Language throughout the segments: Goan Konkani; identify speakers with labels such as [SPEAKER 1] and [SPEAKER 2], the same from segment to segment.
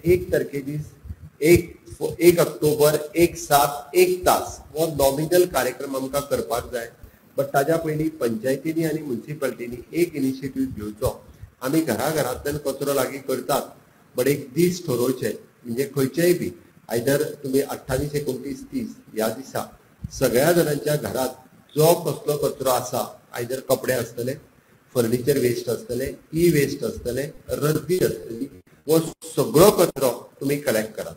[SPEAKER 1] 1 तारखे दीस 1 ऑक्टोबर 1-7 1 तास हो नॉमिनल कार्यक्रम आमकां करपाक जाय. बट ताज्या पयलीं पंचायतींनी आनी म्युनिसिपालिटींनी एक इनिशिएटीव घेवचो. आमी घरा घरांतल्यान कचरो लागीं करतात, बट एक दीस ठरोवचे, म्हणजे खंयचेय बी आयदर तुमी 28, 29, 30 ह्या दिसा सगळ्या जाणांच्या घरात जो कसलो कचरो आसा, आयदर कपडे आसतले, फर्निचर वेस्ट आसतले, ई वेस्ट आसतले, रद्दी आसतली, हो सगळो कचरो तुमी कलेक्ट करात.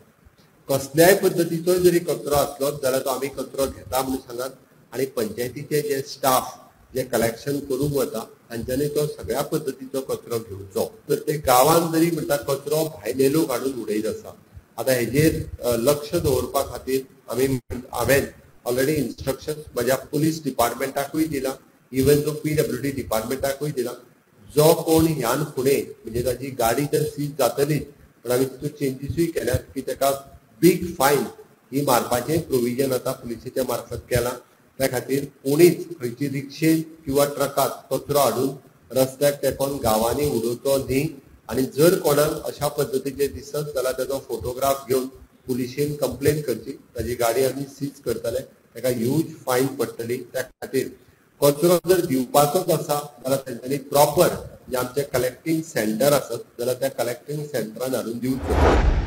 [SPEAKER 1] कसल्याय पद्दतीचो जरी कचरो आसलो जाल्यार तो आमी कचरो घेता म्हणून सांगात आनी पंचायतीचे जे स्टाफ जे कलेक्शन करूंक वता तांच्यांनी तो सगळ्या पद्दतीचो कचरो घेवचो. तर ते गांवांत जरी म्हणटा कचरो भायले लोक हाडून उडयत आसा. आतां हेजेर लक्ष दवरपा खातीर हांवें ऑलरेडी इन्स्ट्रक्शन्स म्हज्या पुलीस डिपार्टमेंटाकूय दिला, इवन जो PWD डिपार्टमेंटाकूय दिला. जो कोण ह्यान फुडें म्हणजे ताजी गाडी तर सीज जातलीच, पण आमी तितून चेंजीसूय केल्यात की ताका बीग फायन ही मारपाचें प्रोविजन आतां पुलिसेच्या मार्फत केलां. त्या खातीर कोणीच खंयची रिक्षेन किंवा ट्रकात कचरो हाडून रस्त्याक तेंकोन गांवांनी उडोवचो न्ही. आनी जर कोणाक अशा पद्दतीचे दिसत जाल्यार ताजो फोटोग्राफ घेवन पुलिशेन कंप्लेन करची, ताजी गाडी आमी सीज करतले, ताका ह्यूज फायन पडटली. त्या खातीर कचरो जर दिवपाचोच आसा जाल्यार तेंच्यांनी प्रॉपर जे आमचे कलेक्टींग सेंटर आसत जाल्यार त्या कलेक्टींग सेंटरान हाडून दिवचो.